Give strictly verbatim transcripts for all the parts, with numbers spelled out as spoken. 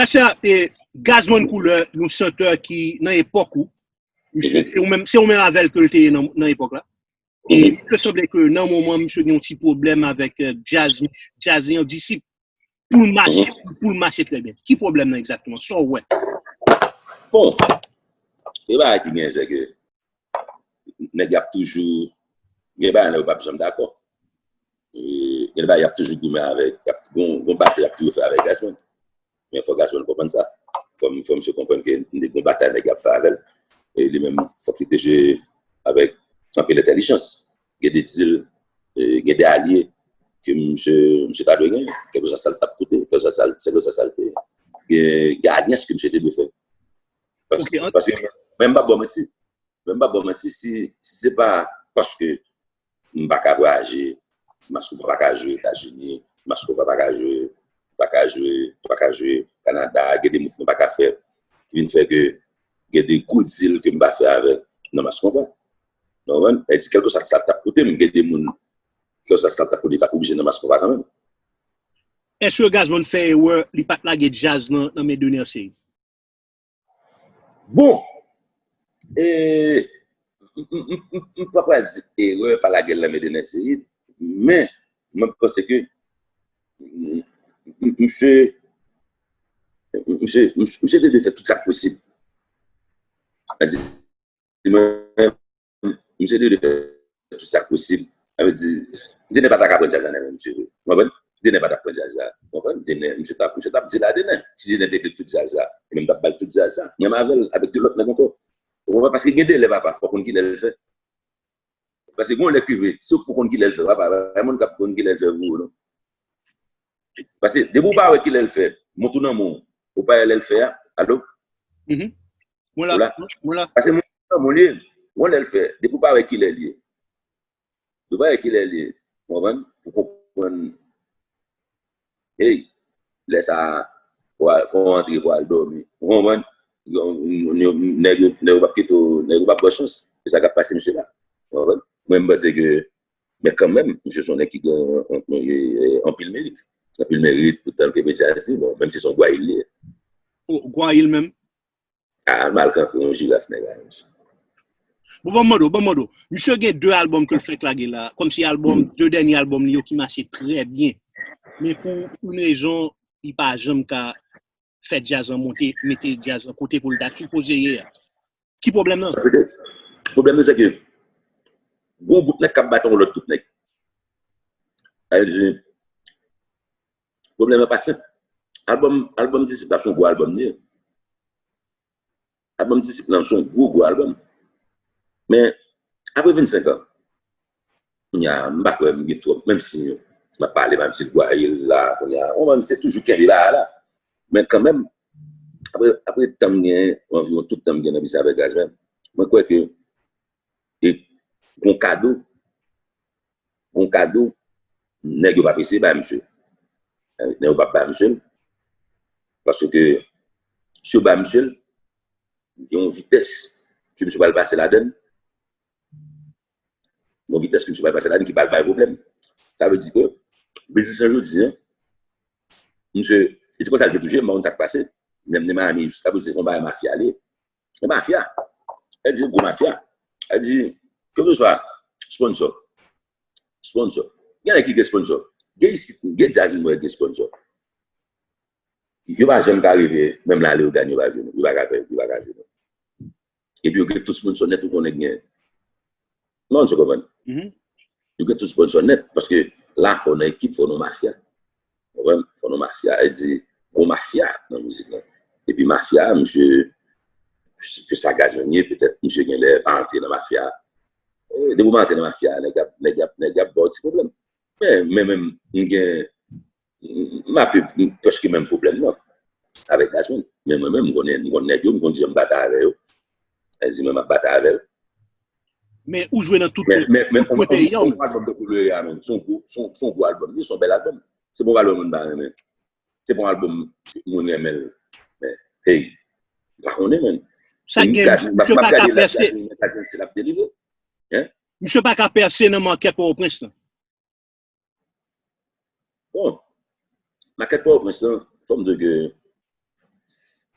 Pastè, e, Gazman Koulè, yon chantè ki nan epòk ou, misye, se ou menm, se ou menm avè l ke l te ye nan, nan epòk la. E misye sanble ke nan moman, misye gen yon ti pwoblèm avèk, e, djaz, djaz li an Disip. Pou l mache, pou l mache trè byen. Ki pwoblèm nan egzakteman? Sa w wè? Bon, e bagay ki gen, se ke nèg y ap toujou, gen bagay nèg yo p ap janm dakò. E, gen bagay y ap toujou goumen avèk, y ap, gon, gon batay y ap toujou fè avèk Gazman. Men fò Gazman konprann sa. Fò, fò misye konprann ke gon batay nèg y ap fè avè l. E li menm, fòk li te jwe avèk anpil entèlijans. Gen de dil, e, gen de alye ke misye, misye ta dwe genyen. Kèlkeswa sa l t ap koute, kèlkeswa sa l, kèlkeswa sa l te. Gen, gen alyans ke misye te dwe fè. Paske, paske, men m p ap ba w manti. Men m p ap ba w manti, si, si se pa paske m pa ka vwayaje, Mass Konpa pa ka jwe Etazini, Mass Konpa pa ka jwe, pa ka jwe, pa ka jwe Kanada, gen de mouvman m pa ka fè, ki vin fè ke gen de gwo dil ke m pa fè avèk nan Mass Konpa. Nou konprann? Sa vle di, kèlkeswa sa l t ap koute m, gen de moun, kèlkeswa sa l t ap koute, t ap oblije nan Mass Konpa kanmenm. Èske Gazman fè erè, li pa t lage djaz nan, nan men Dener Ceïde? Bon, e, m, m, m, m, m pa pral di erè pa lage l nan men Dener Ceïde, men mwen panse ke m, m, misye, misye, misye te dwe fè tout sa k posib. Sa di, mwen, misye te dwe fè tout sa k posib. Sa vle di, Dener pa ta ka pran djaz la nan men misye vre. Ou konprann? Dener pa t ap pran djaz la. Ou konprann? Dener, misye t ap, misye t ap di la Dener. Si Dener te gen tout djaz la, e menm t ap ba l tout djaz la. Menm avè l, avèk de lòt nèg ankò. Ou konprann? Paske gen de lè papa, fò w konn kilè l fè. Paske gen yon lè k rive, si w poko konn kilè l fè, papa, pa gen moun k ap konn kilè l fè pou ou, non. Paske depi w pa wè kilè l fè, mont ou nan men w, ou pa wè lè l fè a, alo? Mhm. Mwen la, mwen la. Paske mont ou nan men w, li, yon lè l fè, depi w pa wè kilè l ye, depi w pa wè kilè l ye, ou konprann? Pou konprann, hey, lè sa a, fò w antre, fò w al dòmi. Ou konprann? Nèg yo, nèg yo p ap kite w, nèg yo p ap ba w chans. E sa k ap pase misye la. Ou konprann? Mwen, m panse ke, men kanmenm, misye se yon nèg ki gen anpil merit. Anpil merit pou tan ke medya di, bon, menm si se yon gwayil li ye. O, gwayil menm? A, mal kanpe yon jiraf, nèg la, mesye. Bon, ban m mande w, ban m mande w. Misye gen de albòm ke l fèk lage la, kòmsi albòm, de dènye albòm li yo ki mache trè byen. Men pou yon rezon, li pa janm ka fè djaz lan monte, mete djaz lan kote pou l ta sipoze ye a. Ki pwoblèm nan? Paske pwoblèm nan, se ke gon gwoup nèg k ap batay yon lòt gwoup nèg. Sa vle di, pwoblèm nan pa senp. Albòm, albòm Disip la se yon gwo albòm li ye. Albòm Disip lan se yon gwo, gwo albòm. Men, apre vennsenk an, kounye a, m pa kwè m gen twòp, menm si m ap pale, menm si gwayil la, kounye a, ou konprann, se toujou kenbe bagay la. Men kanmenm, apre, apre tan m gen, anviwon tout tan m gen nan biznis avèk Gazman, mwen kwè ke e gon kado, gon kado, nèg yo p ap eseye bay misye. Nèg yo p ap bay misye l. Paske si yo bay misye l, gen yon vitès ke misye pral pase ladann. Yon vitès ke misye pral pase ladann ki pral bay pwoblèm. Sa vle di ke biznis lan jodi a, misye, e se konsa l te toujou ye, m pa konn sa k pase. Menm nan Miami, jiska prezan, se yon bagay mafya li ye. Se mafya. Sa vle di gwo mafya. Sa vle di, kèlkeswa sponsò. Sponsò. Gen nèg ki gen sponsò. Gen isit, gen djaz mwen gen sponsò. Yo pa janm ka rive, menm la Leogane yo pa jwe nou. Yo pa ka fè, yo pa ka jwe nou. Epi yo gen tout sponsò nèt ou konnen gen. Non, se konprann. Yo gen tout sponsò nèt, paske la fò nan ekip, fò nan mafya. Ou konprann? Fò nan mafya, e di, gon mafya nan mizik lan. Epi mafya, misye, se sa Gazman ye, petèt misye gen lè pa antre nan mafya. E, depi w pa antre nan mafya, nèg ap, nèg ap, nèg ap ba w ti pwoblèm. Men, men menm, m gen, m ap, m prèske menm pwoblèm nan. Avèk Gazman. Men mwen menm, m konnen, m konn nèg yo, m konn jan m batay avè yo. E di mwen m ap batay avè yo. Men ou jwe nan tout, men, men, men, tout kwen peyi an. Yon albòm tankou Lere a menm, se yon gwo, se yon, se yon gwo albòm, se yon bèl albòm. Se pa yon albòm moun pa renmen. Se pa yon albòm moun renmen l. Men, hey, m pa konnen, menn. Sa gen, misye pa ka pèse. Misye pa ka pèse nan makèt Pòtoprens lan. Bon, makèt Pòtoprens lan, fò m di ke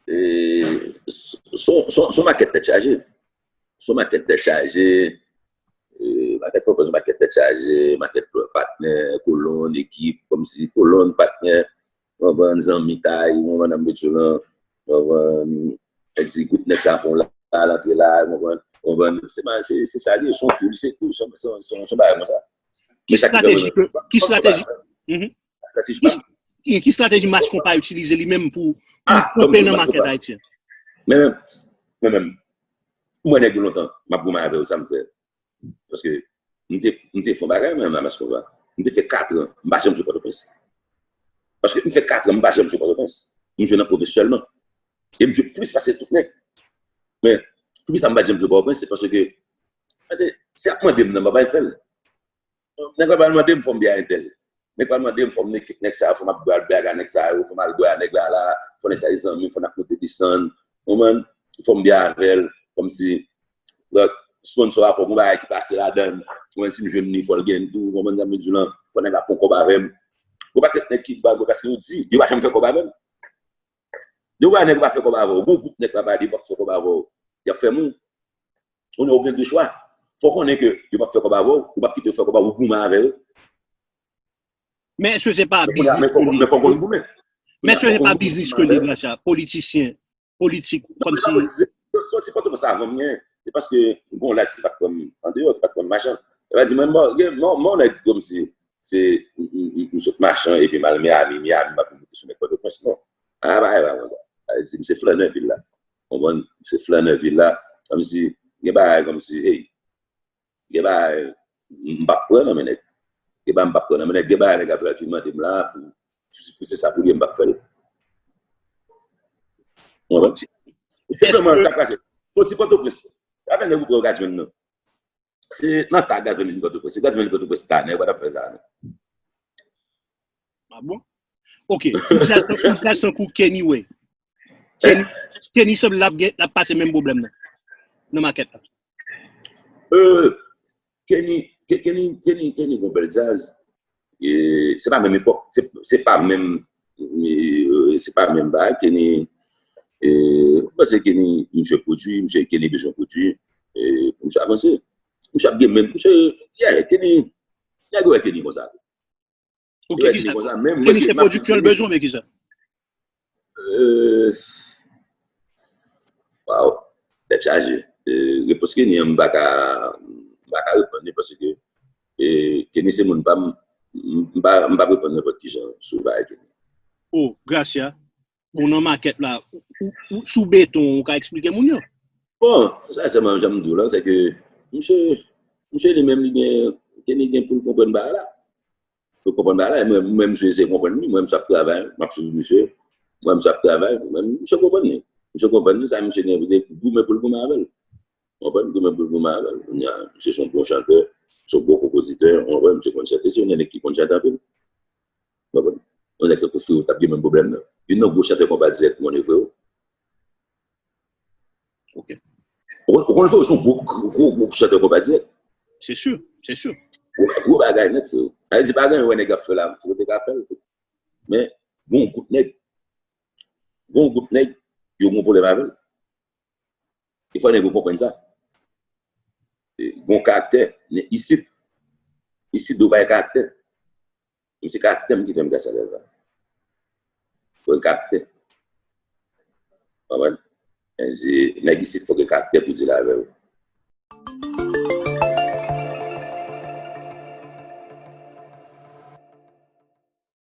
E, s- s- s- s- makèt tèt chaje. S- makèt tèt chaje. E, makèt pòpè, s- makèt tèt chaje, makèt patnè, kolonn, ekip, kòmsi kolonn, patnè, w konprann, zanmitay, w konprann, nan medyo lan, w konprann, èk di gout nèg sa fon la, l antre la, w konprann, w konprann, se pa, se, se sa li ye, se yon kou, se kou, se, se, se, se yon bagay konsa. Ki estrateji ke, ki estrateji, mhm. Ki, ki estrateji Mass Konpa itilize li menm pou, pou kanpe nan makèt ayisyen? Men menm, men menm, mwen nèg yo lontan, m ap goumen avè yo, sa m fè. Paske m te, m te fè yon bagay, mwen, a Mass Konpa. M te fè kat an, m pa janm jwe Pòtoprens. Paske m fè kat an, m pa janm jwe Pòtoprens. M jwe nan pwovens sèlman. E m jwe plis pase tout nèg. Men, poukisa m pa janm jwe Pòtoprens? Se paske, paske si y ap mande m nan, m pa bay fè l. Nèg la pral mande m fò m byen a entèl. Nèg pral mande m fò m ekip nèg sa, fò m ap bwè al bwè ak nèg sa yo, fò m al bwè a nèg la la, fò nèg sa e zanmi m, fò n ap monte desann, w konprann, fò m byen avè l, kòmsi, lòt, sponsò a fò gon bagay ki pase ladan l, w konprann, si m jwenn li, fò l gen l tou, w konprann sa m vle di w lan, fò nèg la fè yon kòb avè m. Gon pakèt nèg ki pral bwè paske yo di, yo pa janm fè kòb avè m. Yo wè nèg yo pa fè kòb avè w, gon gwoup nèg la pale, yo p ap fè kòb avè w, y ap fè moun. Kounye a ou gen de chwa. Fò w konnen ke yo p ap fè kòb avè w, ou p ap kite yo fè kòb avè w, ou goumen avè yo. Men èske se pa biznis ke li ye? Men èske se pa biznis ke li ye, Gracia? Politisyen, politik, kòmsi. Soti Pòtoprens avan m gen, se paske m gen yon laj ki pa t pran m andeyò, ki pa t pran m machan. Sa vle di, mwen, mwen, mwen, mwen, nèg kòmsi, se, m, m, m, m sot machan, epi m al Miami, Miami, m ap vin moute sou nèg Pòtoprens, non. A, bagay pa konsa. Sa vle di, m se flanè vil la. Konprann? M se flanè vil la. Kòmsi, gen bagay kòmsi, hey, gen bagay, m p ap pran nan men nèg. Gen bagay m p ap pran nan men nèg. Gen bagay nèg ap fè ki mande m la, pou, pou se sa pou li, m p ap fè l. Konprann? Se vrèman sa k pase. Soti Pòtoprens. Apèn nèg ou pran gazmenn nan. Se nan ta gazmenn vin Pòtoprens. Se gazmenn vin Pòtoprens ta, nèg pa t ap fè sa, non. Ah bon? Ok. Yon jazz, yon jazz tankou Kenny Way. Kenny, Kenny sanble l ap gen, l ap pase menm pwoblèm nan. Nan makèt la. Euh, Kenny, Ke- Kenny, Kenny, Kenny gon bèl jazz. E, se pa menm epòk, se, se pa menm, e, se pa menm bagay, Kenny, e, m panse Kenny, misye pwodui, misye, Kenny bezwen pwodui, e, pou misye avanse. Misye ap gen menm, misye, yeah, Kenny, nèg yo wè Kenny konsa. Ok, kisa? Kenny se pwodiksyon l bezwen oubyen kisa? Euh, waw, tèt chaje. Euh, repons Kenny an, m pa ka, m pa ka reponn li paske, euh, Kenny se moun pa m, m pa, m pa reponn nenpòt kijan sou bagay Kenny. Oh, Gracia, ou nan makèt la, ou, ou, ou sou beton, ou ka eksplike moun yo? Bon, sa sèlman jan m di w la, se ke misye, misye li menm li gen, Kenny gen pou l konprann bagay la. Ou konprann bagay la, mwen menm misye eseye konprann li, mwen misye ap travay, m ap swiv misye, mwen misye ap travay, mwen misye konprann li. Misye konprann li, sa misye gen pou te goumen pou l goumen avè l. Konprann? Goumen pou l goumen avè l. Kounye a, misye se yon bon chantè, se yon bon konpozitè, konprann? Misye konn chante, se yon nèg ki konn chante anpil. Konprann? Yon nèg tankou Freo t ap gen menm pwoblèm nan. Youn nan gwo chantè konpa dirèk mwen, Freo. Ok. Ou konn, ou konn Freo se yon gwo, gwo, gwo chantè konpa dirèk. Se si, se si. Gwo, gwo bagay nèt, Freo. Sa vle di pa gen yon nèg ap fè la, Freo te ka fè l tou. Men, gon gwoup nèg, gon gwoup nèg, yo gon pwoblèm avè l. E fò nèg yo konprann sa. E, gon karaktè, men isit, isit yo pa gen karaktè. Men se karaktè m ki fè m ka sa la. Fò gen karaktè. Konprann? Men se nèg isit fò gen karaktè pou di l avè w.